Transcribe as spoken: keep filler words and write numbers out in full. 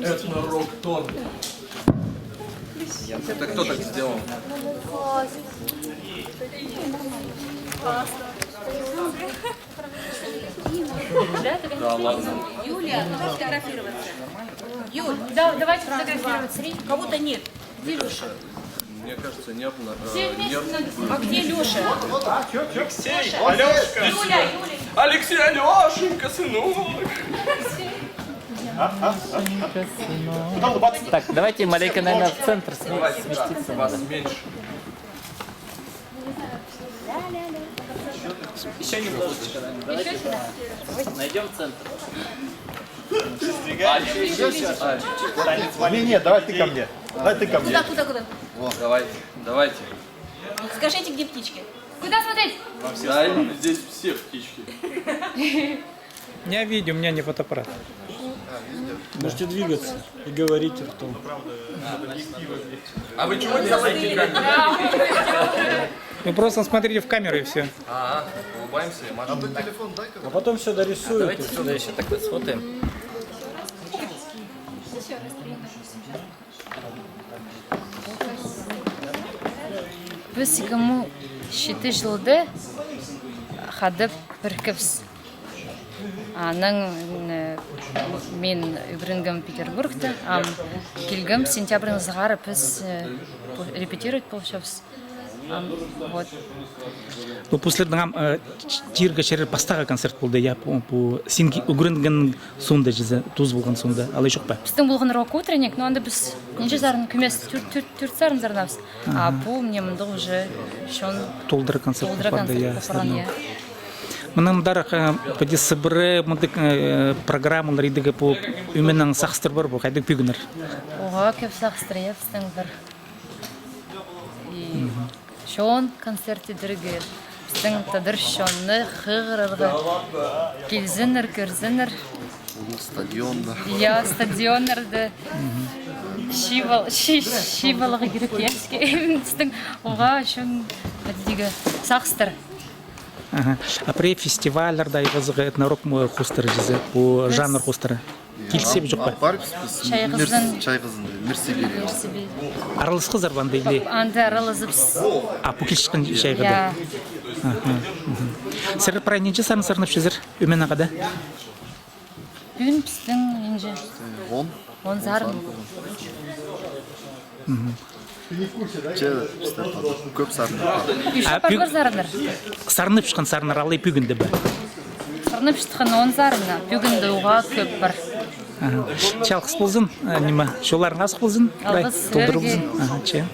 Этно-рок-торт. Это кто так сделал? Да ладно. Юля, давай фотографироваться. Юль, да, давайте фотографироваться. Кого-то нет. Где Лёша? Мне кажется, нервно. Все вместе надо. А где Лёша? Алёшка. Юля, Юля. Алексей, Алёшенька, сынок. Так, давайте маленько, наверное, в центр сме-, сместиться надо. Вас меньше. Ещё немножечко, да? Найдём центр. А, ещё, ещё, ещё. А, танец маленьких детей. Не, не, давай ты ко мне. Давай ты ко мне. Куда, куда, куда? Давайте, давайте. Скажите, где птички? Куда смотреть? Да, здесь все птички. Я видео, у меня не фотоаппарат. Можете двигаться и говорить ртом. А вы чего делаете? Вы просто смотрите в камеру и всё. А, улыбаемся и машем. А потом всё дорисуют. Давайте сюда ещё так вот сфотаем. Піс ікі муң читі чылда хада піріккебіс. Анаң, э, мин ӱгренгем Петербургта, ам килгем сентябрьнің сығара піс, э, пу-, репетировать полчабыс. Ам, вот. Ну, пу сірернің ам, э, ч-, чирге чарир пастағы концерт полды, я, пу, пу син ки-, ӱгренген соонда чізе, тоозы полған соонда, алай чох па? Пістің полған рок-утренник, но анда піс нинҷе сарын кӧмес, тӧрт, тӧрт, тӧрт сарын сарнабыс. А пу, мына мындағ уже чон толдыра концерт полып парған, я. Мынаң андар, э, піди сыбыра, мындағ, э, программалар идерге пу ӧменең сағыстар пар пу, хайдағ пӧгіннер? Уғаа кӧп сағыстар, я, пістің пар. И чон концерт идерге, пістің тадар чонны хығырарға. Килзіннер, кӧрзіннер. Улуғ стадионда. Я, стадионнарда. Чыып ал-, чы-, чыып аларға кирек, я, пістің уғаа чон, піди сағыстар. Аха. А пірее фестивальларда айғазығ этно-рок, м, хоостыра чізе, пу жанр хоостыра? Килісче бе, чох па? Апарыбыс піс. Чайғызын. Мерс-, Чайғызын, Мерсібире. Араласхазар ба анда или? Анда аралазыбыс. А пу килчеткен чайғыда? Я. Аха, мгм. Сірер прай нинҷе сарын сарнапчазар ӧменең хада? Пӱӱн пістің нинҷе? Он. Он сарын. Мгм. Че, пістер кӧп сарыннар пар. Ещё пар, пар сарыннар. Сарнапчатхан сарыннар алай пӱӱнде бе? Сарнапчатхан он сарыннар, пӱӱнде уғаа кӧп пар. Аха. Че, алғыс ползын, а, ниме, чолларың азых ползын, прай толдыра ползын. Алғыс сірерге. Аха, че.